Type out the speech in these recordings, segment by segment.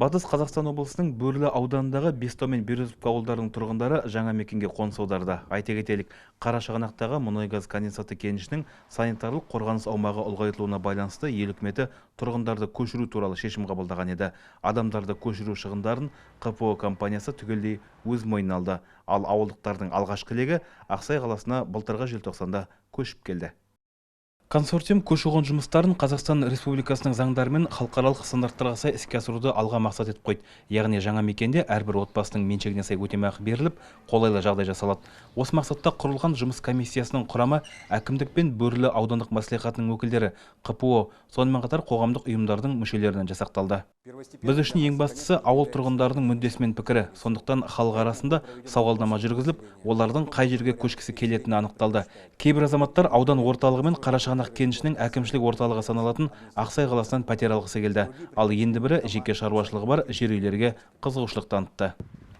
Батыс Қазақстан облысының Бөрлі ауданындағы Бестау мен Березовка ауылдарының тұрғындары жаңа мекенге қоныс аударды. Айта кетелік, Қарашығанақтағы мұнай-газ конденсаты кенішінің санитарлық қорғаныс аумағы ұлғайтылуына байланысты ел үкіметі тұрғындарды көшіру туралы шешім қабылдаған еді. Адамдарды көшіру шығындарын ҚПО компаниясы түгелдей өз мойнына алды. Ал ауылдықтардың алғашқы легі Ақсай қаласына былтырғы желтоқсанда көшіп келді. Консорциум көші-қон жұмыстарын Қазақстан Республикасының заңдары мен халықаралық стандарттарға сай іске асыруды алға мақсат етіп қойды. Яғни жаңа мекенде әрбір отбасының меншігіне сай өтемақы беріліп, қолайлы жағдай жасалады. Осы мақсатта құрылған жұмыс комиссиясының құрамы әкімдік пен Бөрлі аудандық мәслихатының өкілдері, ҚПО, сонымен қатар қоғамдық ұйымдардың мүшелерінен жасақталды. Біз үшін ең бастысы ауыл тұрғындарының мүддесі мен пікірі. Сондықтан халық арасында сауалнама жүргізіліп, олардың қай жерге көшкісі келетіні анықталды. Кейбір азаматтар аудан орталығы мен Қарашығанақ кенішінің әкімшілік орталығы саналатын Ақсай қаласынан пәтер алғысы келді. Ал енді бірі жеке шаруашылығы бар жер үйлерге қызығушылық танытты.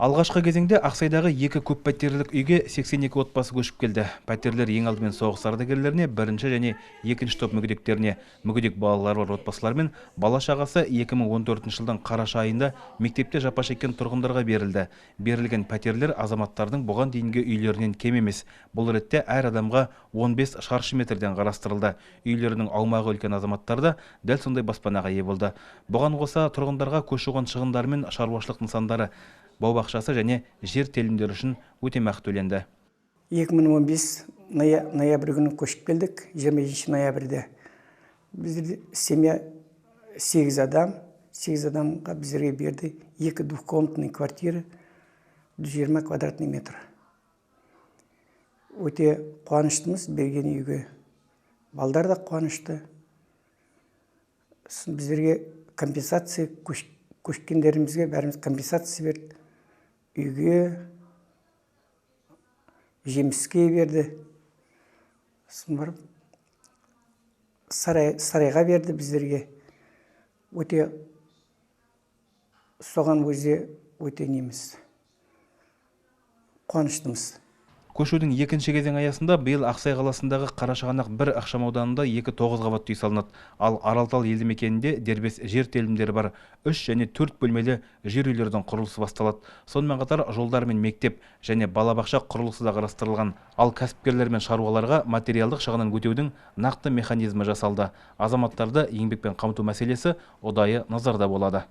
Алғашқы кезеңде Ақсайдағы екі көппәтерлік үйге 82 отбасы көшіп келді. Пәтерлер ең алдымен соғыс ардагерлеріне, бірінші және екінші топ мүгедектеріне, мүгедек балалары бар отбасылар мен бала шағасы 2014 жылдың қараша айында мектепте жапа шеккен тұрғындарға берілді. Берілген пәтерлер азаматтардың бұған дейінгі үйлерінен кем емес. Бұл ретте әр адамға 15 шаршы метрден қарастырылды. Үйлерінің аумағы үлкен азаматтар да дәл сондай баспанаға ие болды. Бұған қоса тұрғындарға көші-қон шығындары мен шаруашылық нысандары, бау-бақшасы және жер телімдері үшін өтемақы төленді. 2015 ноябрь күні көшіп келдік, 27 ноябрьде. Біздерде семья 8 адам, 8 адамға біздерге берді 2 двухкомнатный квартира, 120 квадратный метр. Өте қуаныштымыз берген үйге. Балдар да қуанышты. Сосын біздерге компенсация көшкендерімізге бәріміз компенсация берді. Үйге, жеміске берді. Сосын барып сарайға берді біздерге. Өте соған өзі өте неміз, қуаныштымыз. Көшудің екінші кезең аясында биыл Ақсай қаласындағы Қарашығанақ 1 ықшам ауданында 2 9 қабатты үй салынады. Ал Аралтал елді мекенінде дербес жер телімдері бар 3 және 4 бөлмелі жер үйлердің құрылысы басталады. Сонымен қатар жолдар мен мектеп және балабақша құрылысы да қарастырылған. Ал кәсіпкерлер мен шаруаларға материалдық шығынын өтеудің нақты механизмі жасалды. Азаматтарды еңбекпен қамту мәселесі ұдайы назарда болады.